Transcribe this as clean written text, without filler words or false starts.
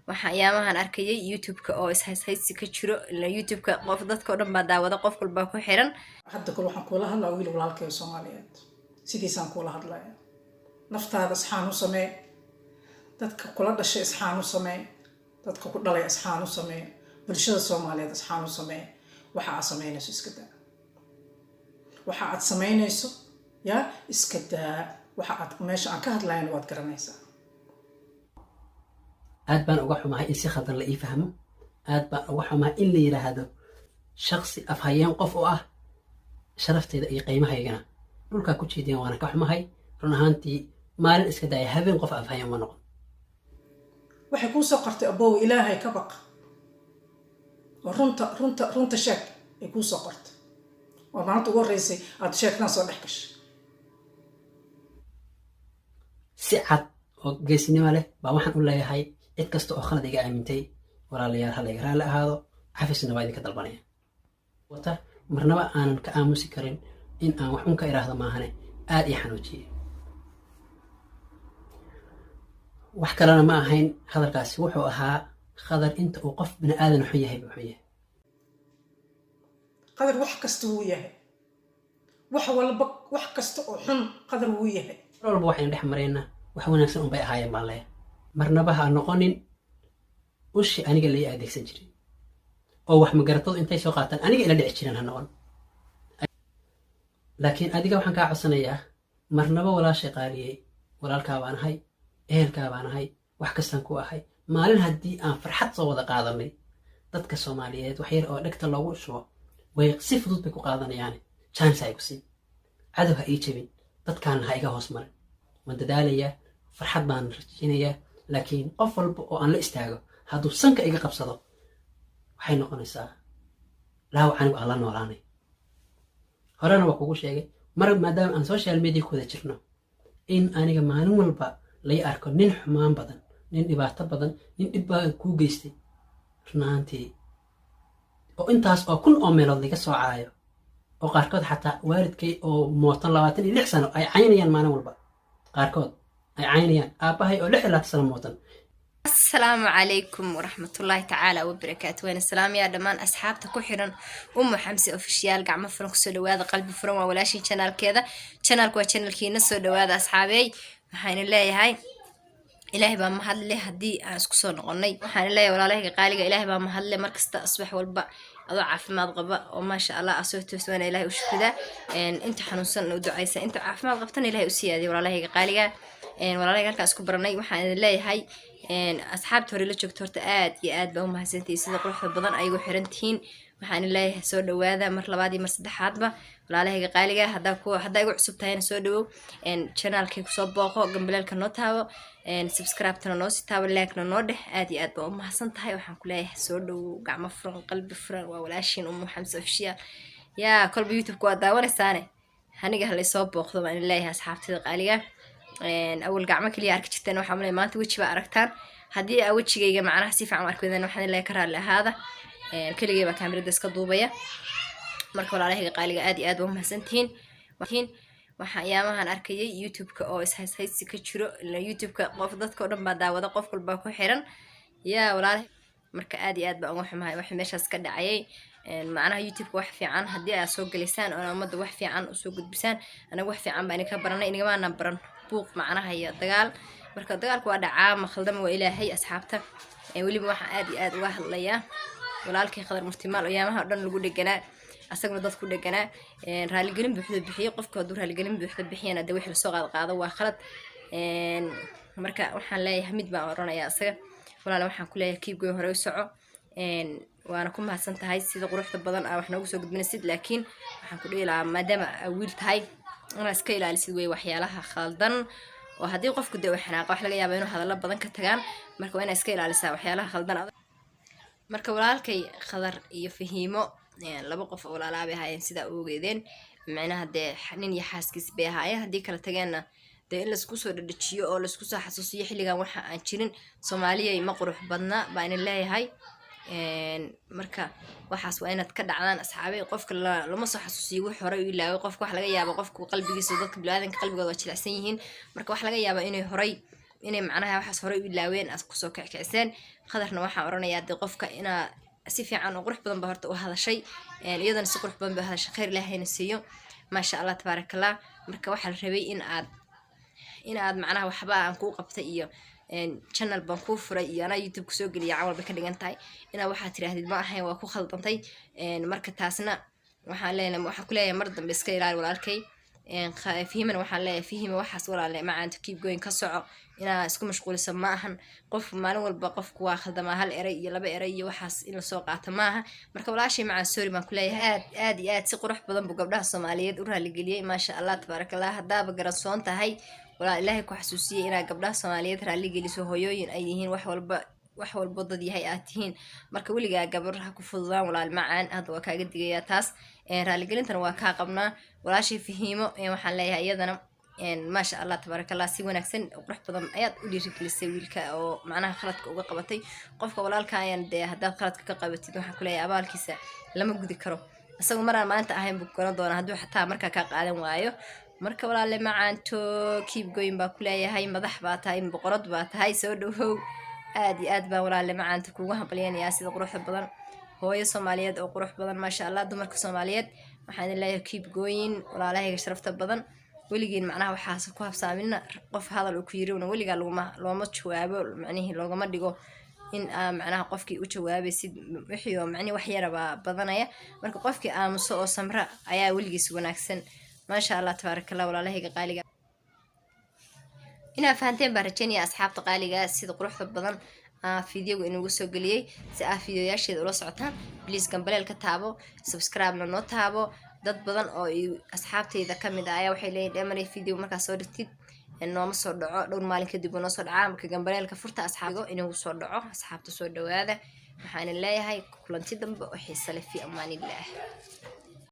Waxyaamahan arkayay YouTube-ka oo ishayshaysi ka jiro ila YouTube-ka qof dadka oo dhan baa daawada, qof walbaa ku xiran. Hadda kale waxaan kuula hadlaa wiil walaalkay Soomaaliyeed, sidiisaan kuula hadlaya. Naftaada isxaan u samee, dadka kula dhashay isxaan u samee, dadka ku dhalay isxaan u samee, bulshada Soomaaliyeed isxaan u samee. Waxa aad samaynayso iska daa. Waxa aad samaynayso yaa iska daa. Waxa aad meesha aan ka hadlayana waad garanaysaa. Aad baan uga xumahay in si khaldan la ii fahmo. Aad baan uga xumahay in la yidhaahdo shaksi afhayeen qof u ah sharaftayda iyo qiimahaygana dhulkaa ku jeediyan. Waana ka xumahay run ahaantii. Maalin iska daaya, habeen qof afhayeen ma noqon. Waxay kuu soo qortay, abow, Ilaahay ka baq oo runta, runta, runta sheeg ay kuu soo qortay. Waa maalinta ugu horreysay aad sheegtaan soo dhex gashay. Si cad oo geesinimo leh baa waxaan u leeyahay cid kasta oo khalad iga aamintay, walaalayaal, ha layga raalli ahaado, cafisna waa idinka dalbanaya. Wata marnaba aanan ka aamusi karin in aan wax un ka iraahdo maahane, aad ii xanuujiyey. Wax kalena ma ahayn, hadalkaasi wuxuu ahaa Khadar inta uu qof bini aadan xun yahay buu xun yahay. Qadar wax kasta wuu yahay, wax walba, wax kasta oo xun Qadar wuu yahay. Mar walba waxaynu dhex maraynaa wax wanaagsan unbay ahaayeen baan leeyahay. Marnaba ha noqonin ushi aniga lai adeegsan jiray oo wax magaratadu intay soo qaataan aniga ila dhici jireen ha noqon. Laakiin adiga waxaan kaa codsanayaa, marnaba walaashay qaaliyey, walaalkaa baan ahay, ehelkaa baan ahay, wax kastaan ku ahay. Maalin haddii aan farxad soo wada qaadanay, dadka Soomaaliyeed wax yar oo dhegta loogu shubo way si fudud bay ku qaadanayaan. Chance ha igu siin, cadow ha ii jebin, dadkaana ha iga hoos marin. Waan dadaalayaa, farxad baan rajaynayaa, laakiin qof walba oo aan la istaago hadduu sanka iga qabsado, waxay noqonaysaa dhaawac anigu aan la noolaanay. Horena waa kugu sheegay mar, maadaama aan social media ku wada jirno, in aniga maalin walba lay arko nin xumaan badan, nin dhibaato badan, nin dhib baa kuu geystay run ahaantii, oo intaas oo kun oo meelood laga soo caayo, oo qaarkood xataa waalidkay oo mootan 26 sano ay caynayaan, maalin walba qaarkood ay caynayaan aabbahay oo 26 sano mootan. Asalaamu calaykum waraxmatullaahi tacaala wabarakaatu. Waan salaamayaa dhammaan asxaabta ku xiran Umu Xamse Official. Gacmo furan kusoo dhawaada, qalbi furan. Waa walaashii channelkeeda, channelku waa channelkiina. Soo dhawaada asxaabeey. Waxayna leeyahay Ilaahay baa mahadle haddii aan isku soo noqonnay. Waxaan leeyahay walaalahayga qaaliga, Ilaahay baa mahadle. Markasta asbax walba adoo caafimaad qaba oo maasha Allah aa soo toos, waana Ilaahay u shukridaa. Inta xanuunsan u ducaysa, inta caafimaad qabtana Ilaahay u siyaadiya. Walaalahayga qaaliga, walaalahayga halkaan isku baranay, waxaan idin leeyahay asxaabta hore la joogto, horta aad iyo aad baa u mahadsantihiin sida quruxda badan ayagu xiran tihiin. Waxaan leeyahay soo dhawaada mar labaad iyo mar saddexaadba, walaalahayga qaaliga. Haddaa ku haddaa igu cusub tahayna, soo dhawow, channelkay kusoo booqo, gambaleelka noo taabo, subscribe-tana noo sii taabo, like-na noo dheh. Aad iyo aad baa u mahadsan tahay. Waxaan ku leeyahay soo dhawow, gacmo furan, qalbi furan. Waa walaashiin Umu Xamse Official. Yaa kolba YouTube-ka waa daawanaysaane, aniga halaysoo booqdo baan leeyahay asxaabtida qaaliga. Awal gacmo kaliya arki jirteen, waxaa malay maanta weji baa aragtaan. Haddii aa wejigayga macnaha si fiican u arki weydaan, waxaan leeyahay ka raalli ahaada. Keligay baa kaamirada iska duubaya. Marka walaalahayga qaaliga, aad iyo aad baa u mahadsantihiin. Waxyaamahan arkayay YouTube-ka oo ishayshaysi ka jiro ila YouTube-ka qof dadka oo dhan baa daawada, qof walbaa ku xiran. Yaa walaalahay, marka aad iyo aad baan uga xumahay waxa meeshaas ka dhacayay. Macnaha YouTube-ka wax fiican haddii aad soo gelisaan oo ummadda wax fiican usoo gudbisaan, anaga wax fiican baa idinka baranay, inagamaana baran buuq macnaha iyo dagaal. Marka dagaalku waa dhacaa, ma khaldama, waa Ilaahay. Asxaabta, weliba waxaan aad iyo aad uga hadlayaa walaalkay Khadar Murtimaal oo yaamaha o dhan lagu dheganaa, asaguna dad ku dheganaa. Raaligelin buuxda bixiyey. Qofka hadduu raaligelin buuxda bixiyana, dee wixii lasoo qaad qaado waa khalad. Marka waxaan leeyahay, mid baan odhanayaa isaga: walaala, waxaan ku leeyahay keep going, hore u soco, waana ku mahadsan tahay sida quruxda badan aa wax noogu soo gudbinaysid. Laakiin waxaan ku dhihi lahaa, maadaama aa wiil tahay, inaad iska ilaalisid wey waxyaalaha khaldan, oo haddii qofku dee uu xanaaqa, wax laga yaaba inuu hadallo badan ka tagaan. Marka waa inaad iska ilaalisaa waxyaalaha khaldan. Marka walaalkay Khadar iyo Fahiimo laba qof oo walaalaa bay ahaayeen, sidaa u ogeedeen. Micnaha dee nin iyo xaaskiis bay ahaayeen. Haddii kala tageenna, dee in laisku soo dhadhajiyo oo laisku soo xasuusiyo xilligan waxa aan jirin, Soomaaliyay, ma qurux badna baa idin leeyahay. Marka waxaas waa inaad ka dhacdaan, asxaabay. Qofka lama soo xasuusiyo wix horey u ilaaway. Qofka wax laga yaaba, qofku qalbigiisa, dadka biniaadanka qalbigooda waa jilicsan yihiin. Marka wax laga yaaba inay horay Inay macnaha waxaas horey u ilaaween aad kusoo kickiciseen. Qadarna waxaan oranayaa, dee qofka inaa si fiican oo qurux badan ba horta u hadashay, iyadana si qurux badan ba hadashay. Khayr Ilaahayna siiyo. Maasha Allah, tabaarakallah. Marka waxaa la rabay in aad macnaha waxba aan kuu qabtay iyo channel baan kuu furay iyo anaa YouTube kusoo geliya camal bay ka dhigan tahay. Inaa waxaad tiraahdid ma ahayn, waa ku khaldantay. Marka taasna waxaan leenahay, waxaan ku leeyahay, mar dambe iska ilaali, walaalkay. Fihimana waxaan leeyahay, Fihima, waxaas walaale macaanta, keep going, ka soco. Inaa isku mashquuliso ma ahan. Qof maalin walba qofku waa khaldamaa, hal eray iyo laba eray iyo waxaas in lasoo qaato maaha. Marka walaashay macaan, sorry baan ku leeyahay. Aad aad iyo aad si qurux badan buu gabdhaha Soomaaliyeed u raaligeliyey. Maasha Allah, tabaaraka Allah. Haddaaba garansoon tahay, walaa Ilaahay ku xasuusiyey inaad gabdhaha Soomaaliyeed raaligeliso, hooyooyin ay yihiin, wax walba, wax walbo dad yahay aad tihiin. Marka weligaa gabar ha ku fududaan, walaal macaan. Hadda waa kaaga digayaa taas. Raaligelintana waa kaa qabnaa. Walaashay Fahiimo waxaan leeyahay iyadana, maasha Allah, tabaaraka Allah, si wanaagsan oo qurux badan ayaad u dhiirigelisay wiilka oo macnaha khaladka uga qabatay. Qofka walaalka ayaan dee haddaad khaladka ka qabatid, waxaan kuleeyahay abaalkiisa lama gudi karo. Isagu maraan maanta ahayn buu garan doonaa hadduu xataa markaa kaa qaadan waayo. Marka walaale macaanto, keep going baa ku leeyahay. Madax baa tahay, boqorad baa tahay, soo dhawow. Aad iyo aad baan, walaale macaanta, kuugu hambalyanayaa sida quruxda badan. Hooyo Soomaaliyeed oo qurux badan, maasha Allah. Dumarka Soomaaliyeed waxaan idin leeyahay keep going, walaalahayga sharafta badan. Weligiin macnaha waxaas ku habsaamina. Qof hadal uu ku yirina weligaa laguma looma jawaabo, macnihii loogama dhigo in aa macnaha qofkii u jawaabaysid wixii oo macnihi wax yarabaa badanaya. Marka qofkii aamuso oo samra ayaa weligiis wanaagsan. Maasha Allah, tabaaraka Allah. Walaalahayga qaaliga, inaa fahanteen baan rajeynaya. Asxaabta qaaliga, sida quruxda badan fiidyoga inugu soo geliyey, si aa fiidiyoyaasheeda ula socotaan, please gambaleel ka taabo, subscribe-na noo taabo. Dad badan oo asxaabtayda kamid ah ayaa waxay leeyihin, "Dheemanay, video markaa soo dhigtid nooma soo dhaco, dhowr maalin kadib uu noo soo dhacaa." Marka gambaleelka furta, asxaabigo inugu soo dhaco. Asxaabta, soo dhawaada. Waxaan leeyahay kulanti dambe oo xiise leh. Fi amaanillaah.